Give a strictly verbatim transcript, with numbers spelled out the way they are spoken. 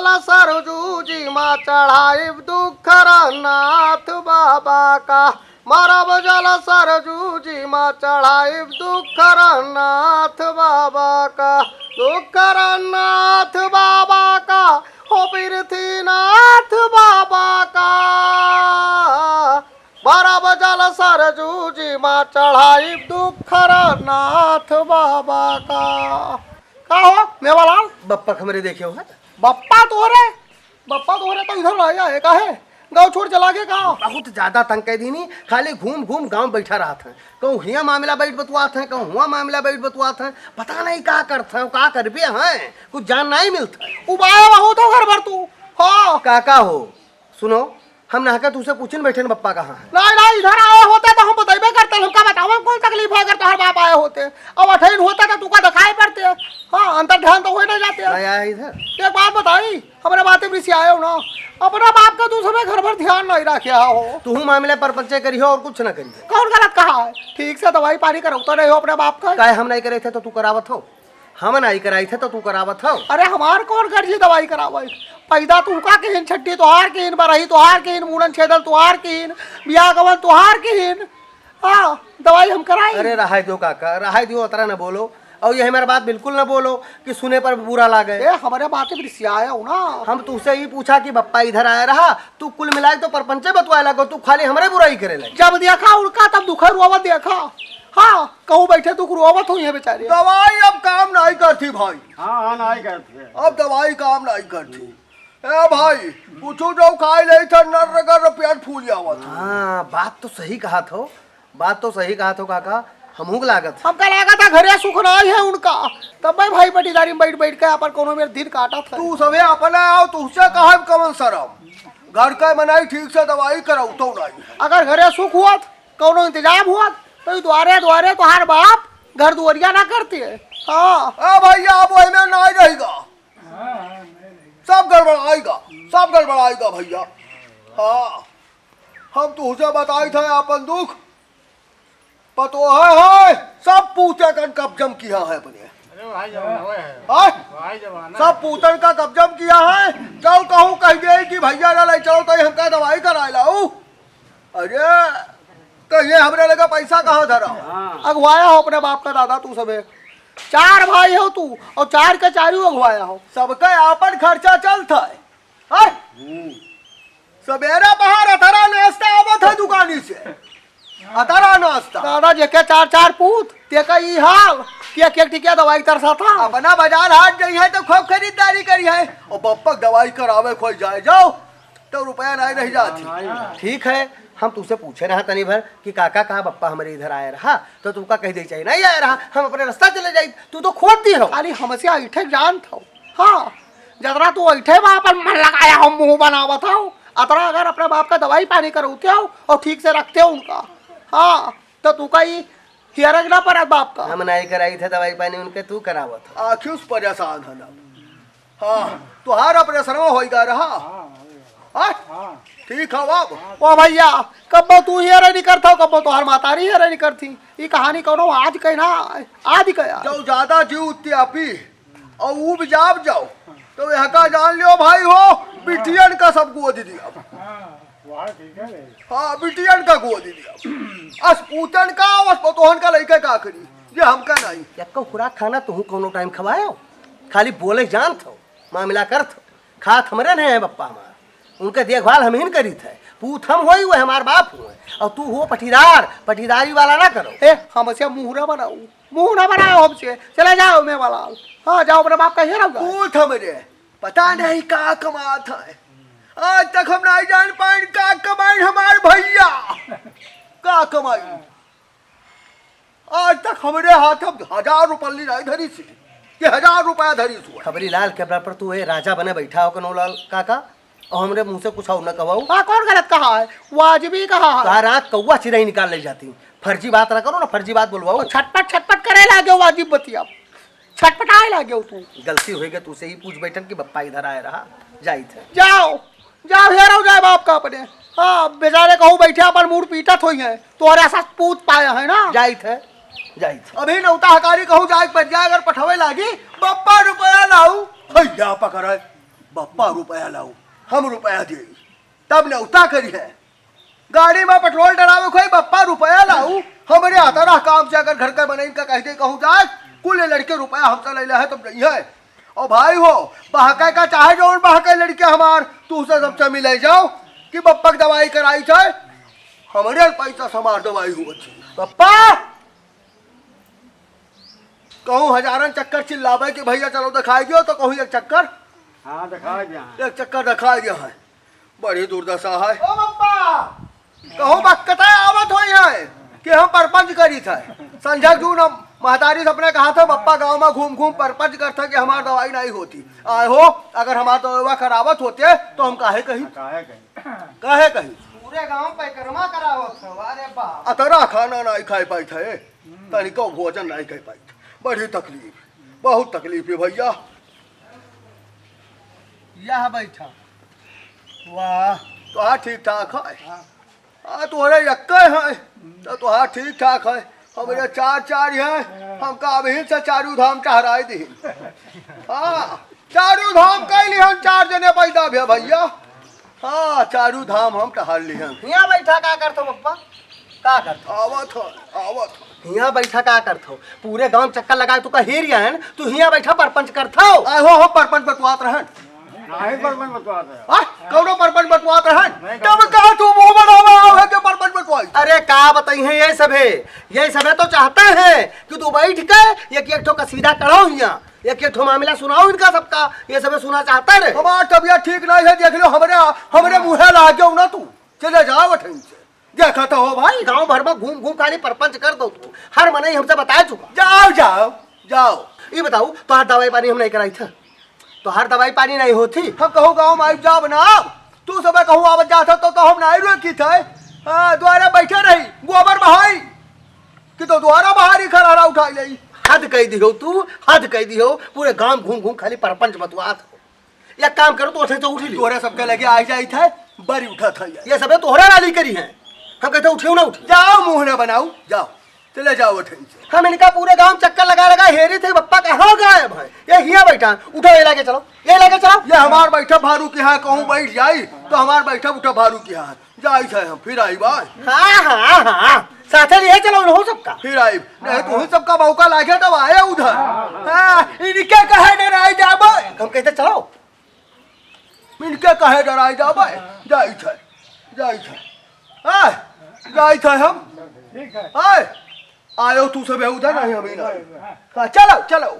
सरजू जी मा चढ़ाइब दुखहर नाथ बाबा का, मारब जल सरजू जी मा चढ़ाइब दुखहर नाथ बाबा का, दुखहर नाथ बाबा का, हो पृथ्वीनाथ बाबा का। मारब जल सरजू जी मा चढ़ाइब दुखहर नाथ बाबा का। का हो मेवालाल? बप्पा क हमरे देखे हो है? बप्पा तोहरे? बप्पा तोहरे तो इधर रह जाए का है? गाँव छोड़ चला गए का? बहुत ज्यादा तंग कइ दीनी, खाली घूम घूम गाँव बैठा रहत हैं। कहूँ हियाँ मामला बैठ बतुआत हैं, कहूँ हुआँ मामला बैठ बतुआत हैं। पता नहीं का करत हैं, का करबे हैं, कुछ जान नहीं मिलत है। उबाया बहुत हो घर भर तू। हाँ। का का हो? सुनो, हम नहा के तुझसे पूछन बैठे न बप्पा कहाँ है? नहीं, नहीं, इधर आए होते तो हम बतइबे करते, हमका बतावा कौन तकलीफ है अगर तोहर बाप आए होते। अब अठैन होते तो तुका दिखाई पड़ते। हाँ, अंतर ध्यान तो होए नहीं जाते। नहीं आया इधर। एक बात बताई, हमरे बात में रिसियाए हो ना, अपना बाप का तू समय घर भर ध्यान नहीं रखे हो। तू मामले पर पंचे करी हो और कुछ ना करी हो। कौन गलत कहा है? ठीक से दवाई पानी करौता नहीं हो अपने बाप का। काहे हम नहीं करे थे तो तू करावत हो? हम नाई कराई थे तो तू करावत हो। अरे हमार कौन गरजी दवाई करावे? पैदा तू का किहिन, छट्टी तोहार किहिन, बरही तोहार किहिन, मूड़न छेदल तोहार किहिन, बियाह गवन तोहार किहिन। हाँ, दवाई हम कराई। अरे रहाई दियो काका, रहाई दियो, अतरा न बोलो। और ये हमारे बात बिल्कुल न बोलो कि सुने पर बुरा लागे। ए, हमारे बात में रिसियाए हो ना। हम तुझसे ही पूछा कि बप्पा इधर आया रहा, तू कुल मिलाए तो परपंचे बतवाए लगो, तू खाली हमरे बुराई करे लगे। जब देखा उनका तब दुखे रोवत देखा। हाँ, कहूँ बैठे तू रोवत हो ये बेचारे। दवाई अब काम नहीं करती भाई। हाँ, हाँ, नहीं करती है। अब दवाई काम नहीं करती। ए भाई, कुछ जो खाई ले थे, नर रगड़ पेट फूल जावत। हाँ, बात तो सही कहा थो, बात तो सही कहा थो काका, हमहू के लागत है। हमका लागत है घरे सुख नहीं है उनका, तब मैं भाई पटीदारी में बैठ बैठ के अपन कोनो मेर दिन काटत है। तू सबे अपना आओ, तुझसे कहे कवन शरम? घर का मनई ठीक से दवाई कराऊ तो नहीं। अगर घरे सुख हुआ, कौनो इंतजाम हुआ, तो ई द्वारे द्वारे तोहार बाप घर दुआरिया ना करते। हाँ। ए भैया, अब वही में ना रहेगा, सब गड़बड़ाएगा, सब गड़बड़ाएगा भैया। हाँ, हम तुझसे बताई थे अपन दुख, पतोह है, सब पूते कन कब्जम किया है अपने। अरे भाई जमाना है। हाँ? भाई जमाना सब है। पूतन का कब्जम किया है। चल कहूँ कह दे कि भैया ना ले चलो तो हमका दवाई कराए लाऊ। अरे, तो ये हमरे लगे पैसा कहाँ धरा? हाँ। अगुवाया हो अपने बाप का दादा तू सबे। चार भाई हो तू और चार के चारू अगुवाया हो। सबका आपन खर्चा चलता है। हैं? हम्म। सबेरा पहर अतरा नाश्ता आवत है दुकानी से। अतरा नाश्ता। दादा जेके चार चार पूत, तेका ई हाल कि एक एक टिकिया दवाई तरसा था। अपना बाजार हाट गई है तो खूब खरीदारी करी है। और बप्पक दवाई करावे खोई जाए जाओ, तो रुपया नहीं रह जाती। ठीक है, हम तुझसे पूछे रहा तनी भर कि काका कहाँ बप्पा हमरे इधर आए रहा, तो तुमका कह दे चाहिए नहीं आए रहा, हम अपने रास्ता चले जाई, तू तो खोद दी हो। खाली हमसे ऐठे जान था। हाँ, जतरा तू ऐठे बा अपन मन लगाया हो, मुँह बनावत हो, अतरा अगर अपने बाप का दवाई पानी करौते हो और ठीक से रखते हो उनका, हाँ, तो तू का ई हियरक ना पड़त बाप का। हम नहीं कराई थे दवाई पानी उनके, तू करावत हो। आखिर उस परेशान है ना। हाँ, तुहार ऑपरेशनवा होइगा रहा। हाँ? ठीक है बाब। ओ भैया, कब्बो तू हेरे नहीं करता, कब्बो तोहार मातारी हेरे नहीं करती। ई कहानी कौनो आज के ना, आज के यार। जो ज्यादा जीव त्यापी और ऊब जाब जाओ, तो यह का जान लियो भाई हो, बिटियन का सब गोद दिया। हाँ, बिटियन का गोद दिया। अस पूतन का, अस पतोहन का लइके का करी, ये हमका नहीं। यक्को खुराक खाना तुहू कौनो टाइम खवायो, खाली बोले जानत हो, मामला करत हो, खात हमरे नहीं है बप्पा हमार, उनके देखभाल हम ही न करीत है। पूत हम होई, वो हमार बाप हुए, और तू हो पटीदार, पटीदारी वाला ना करो। ए, हमसे मुंह ना बनाऊ, मुंह ना बनाओ हमसे, चला जाओ मेवालाल। हाँ, जाओ अपने बाप का हेरा जाओ। पूत हमरे, पता नहीं का कमात है, आज तक हम नहीं जान पाए का कमाई हमार भैया, का कमाई। आज तक हमरे हाथ में हजार रुपल्ली नहीं धरी सी, कि हजार रुपया धरी सु। खबरी लाल के बल पर तू ए राजा बने बैठा हो कनौलाल काका, और हमरे मुंह से कुछ और न कहवाऊ। हाँ, कौन गलत कहा है? वाजिबी कहा है। तार आँख कौवा चिरई निकाल ले जाती। फर्जी बात ना करो ना, फर्जी बात बोलवाओ। और छटपट छटपट करे लागे वाजिब बतिया, छटपटाए लागे तू। गलती होई गई, तू से ही पूछ बैठन कि बप्पा इधर आए रहा, जाई थे। जाओ, जाओ, हेरो जाए बाप का अपने। हाँ, बेचारे कहूँ बैठे अपन मूड़ पीटत होई है, तोहरे ऐसा पूत पाए है ना। जाई थे, जाई थे। अभी नौता हकारी कहूँ जाए के बन जाए, अगर पठवे लागी, बप्पा रुपया लाऊ, भैया पकड़े। बप्पा रुपया लाऊ, हम रुपया देई, तब नेवता करिहैं। गाड़ी मा पेट्रोल डरावे खोई, बप्पा रुपया लाऊ, हमरे अतरा काम से अगर घर के मनई का कह दे कहूँ जाए, कुल लड़के रुपया हमसे ले ले है, तब नहीं है। और भाई हो, बहके का चाहे जौन बहके लड़के हमार, तू उसे सबसे मिले जाओ कि बप्पा के दवाई कराई चाहे, हमरे पैसा से हमार दवाई हुआ थी। बप्पा! कहूँ हजारन चक्कर चिल्लावे कि भैया चलो दिखाई दियो, तो कहूँ एक चक्कर, हाँ, दिखाई दिया है। एक चक्कर दिखाई दिया है। बड़ी दुर्दशा है। ओ बप्पा, कहूँ बक्कता आवत होई है कि हम परपंच करी थे। संझा जून हम महतारी से अपने कहा था, बप्पा गाँव मा घूम घूम परपंच करता कि हमार दवाई नहीं होती। आए हो, अगर हमार दवाई करावत होते तो हम काहे कही? काहे कही? काहे कही? पूरे गाँव पैकरमा करावत हो, अरे बाप। अतरा खाना नहीं खाए पाई थे। तनिको भोजन नहीं कर पाई। बड़ी तकलीफ, बहुत तकलीफ है भैया। यह बैठा। वाह। तोहार ठीक ठाक है। हाँ। हाँ, तोहरे यक्के है, तो तोहार ठीक ठाक है। हमरे चार चार है, हमका अबहिन से चारू धाम टहराई दी। हाँ, चारू धाम कैली हम चार जने पैदा भे भैया। हाँ, चारू धाम हम टहर लिहन। हियाँ बैठा का करत हो बप्पा? का करत हो? आवत हो, आवत हो। हियाँ बैठा का करत हो? पूरे गाँव चक्कर लगाए तू कही रिया है न, तू हियाँ बैठा परपंच करत हो। आए हो, हम परपंच बटवात रहन। काहे परपंच बटवात है? हाँ? कौनो परपंच बटवात रहन? नहीं, तब कौनो। कहा तू मुँह बनावा आवे के परपंच बटवाई? अरे का बताई है ये सभे? ये सभे तो चाहते हैं कि तू बैठ के एक एक ठो कसीदा कढ़ाओ हियाँ। एक एक ठो मामला सुनाओ इनका सबका, ये सबे सुना चाहता रे। हमार तबियत ठीक नहीं है, देख लो, हमरे, हमरे मुँहे लाग गयो ना तू। चले जाओ ठैन से। देखा तो हो भाई। गाँव भर मा घूम घूम खाली परपंच कर दो तू। हर मनई हमसे बताए चुका। जाओ, जाओ, जाओ। ये बताओ, तोहार दवाई पानी हम नहीं कराई था? तोहार दवाई पानी नहीं होती? हम कहूँ गाँव मा आई जाब ना, तू सबे कहूँ आवत जात हो तो, तो हम नहीं रोकी थे। हाँ, द्वारे बैठे रही, गोबर बहाई। कि तो द्वारा बाहर ही खरहरा उठाई लई। हद कह दिहो तू, हद कह दिहो। पूरे गांव घूम घूम खाली परपंच बतवात हो। एक काम करो, तो उठे तो उठ लियो। तोहरे सबके लगे आ जाई थे, बरी उठा था ये। ये सबे तोहरे वाली करी हैं। हम कहते उठियो ना उठी। जाओ मुंह ना बनाओ, जाओ। चले जाओ उठे से। हम इनका पूरे गांव चक्कर लगा लगा हेरी थे, बप्पा कहाँ गायब है? ये हियाँ बैठा, उठो ये लागे चलो, ये लागे चलो। ये हमार बैठा भारू के यहाँ कहूँ बैठ जाई, तो हमार बैठा उठा भारू के यहाँ। जाई थे हम, फिर आई बा। हाँ, हाँ, हाँ, साथे लिए चलो उन्हों सबका। फिर आई, नहीं तो उन्हों सबका मौका लागे तब आए उधर। हाँ, इनके कहे डराई जाबे। हम कहते चलो। इनके कहे डराई जाबे। जाई थे, जाई थे। हाँ, जाई थे हम। ठीक है। हाँ, आयो तू सब उधर नहीं हम ही ना। हाँ, चलो, चलो।